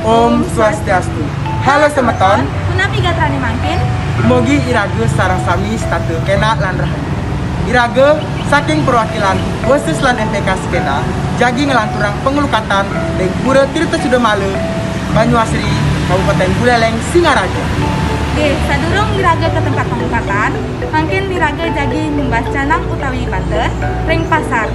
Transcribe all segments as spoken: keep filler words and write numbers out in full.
Om Swastiastu. Halo semeton. Punapi gatrane mangkin? Mogi iraga sareng sami setata kenak lan rahayu. Iraga saking perwakilan OSIS lan M P K Sekena jagi nglanturang panglukatan ring Pura Tirta Sudamala, Banyuasri, Kabupaten Buleleng, Singaraja. Nggih, sadurung iraga ka tempat panglukatan, mangkin iraga jagi nyembah canang utawi banten ring pasar.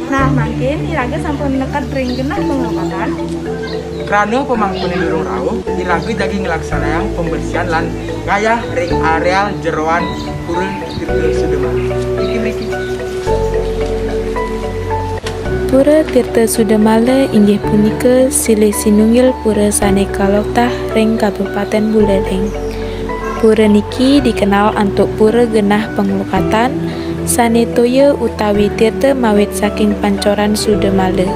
Nah, mangkin iraga sampun neked ring genah panglukatan. Krana pamangkune durung rauh, iraga jagi nglaksanayang pembersihan lan ngayah ring areal jeroan Pura Tirta Sudamala. Mriki, mriki. Pura Tirta Sudamala inggih punika silih sinunggil pura sane kaloktah ring Kabupaten Buleleng. Pura niki dikenal antuk pura genah panglukatan, sane toya utawi tirta mawit saking pancoran Sudamala.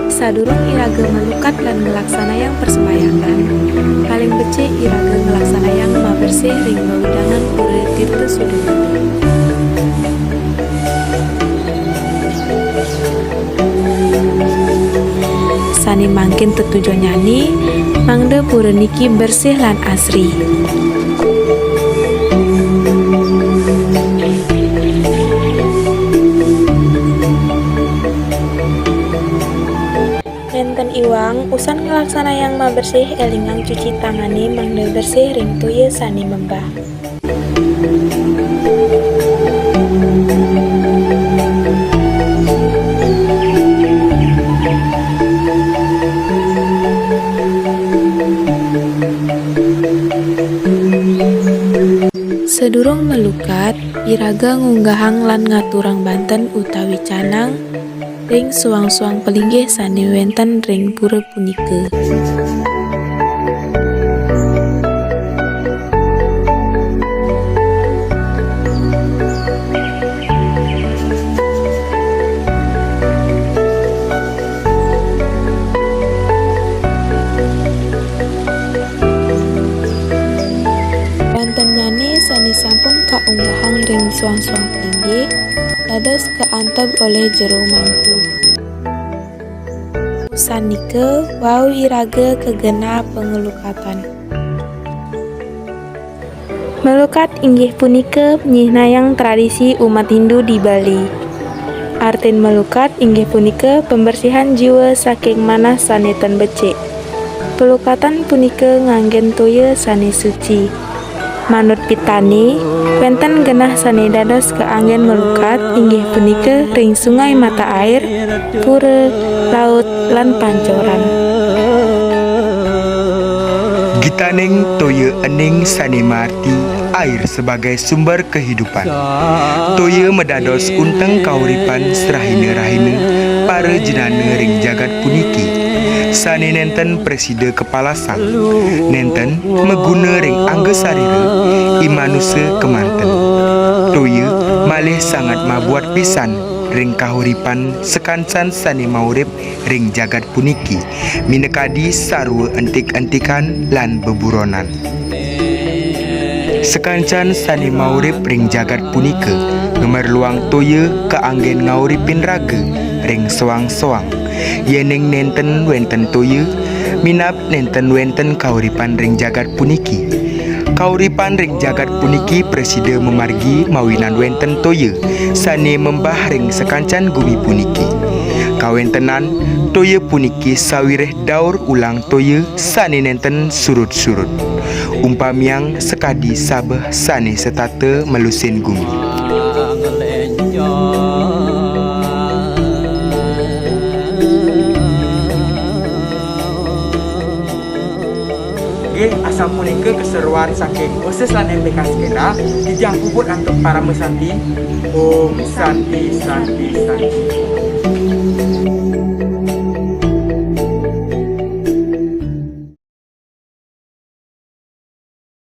Sadurung iraga malukat lan nglaksanayang persembahyangan, paling becik iraga nglaksanayang mabersih ring wewidangan Pura Tirta Sudamala. Sane mangkin tetujonnyane mangda pura niki bersih lan asri. Nenten iwang, usan nglaksanayang mabersih, elingang cuci tangane mangda bersih ring toya sane membah. Sadurung malukat, iraga ngunggahang lan ngaturang banten utawi canang ring suang-suang palinggih sane wenten ring pura punika. Bantennyane sane sampun kaunggahang ring suang-suang palinggih, dados kaanteg olih jero mangku. Usan nika, wau iraga ka genah panglukatan. Malukat inggih punika nyihnayang tradisi umat Hindu di Bali. Artin malukat inggih punika pembersihan jiwa saking manah sane tan becik. Palukatan punika nganggen toya sane suci. Manut pitani, wenten genah sane dados kaanggen malukat, inggih punika ring sungai mata air, pura, laut, lan pancoran. Gitaning toya ening sane maarti air sebagai sumber kehidupan. Toya madados unteng kauripan serahina-rahina para jnana ring jagat puniki, sane nenten prasida kapalasang, nenten maguna ring angga sarira, i manusa kemanten. Toya malih sangat mabuat pisan ring kauripan sakancan sane maurip ring jagat puniki, minakadi sarwa entik-entikan lan beburonan. Sakancan sane maurip ring jagat punika ngamerluang toya kaanggen ngauripin raga ring soang-soang. Yening nenten wenten toya, minab nenten wenten kauripan ring jagat puniki. Kauripan ring jagat puniki prasida mamargi mawinan wenten toya sane membah ring sakancan gumi puniki. Kawentenan toya puniki sawireh daur ulang toya sane nenten surut-surut. Umpamiang sakadi sabeh sane setata melusin gumi. Oke, sapunika keseruan saking OSIS lan MPK Skena, titiang puput antuk parama santi. Om Santi, Santi, Santi.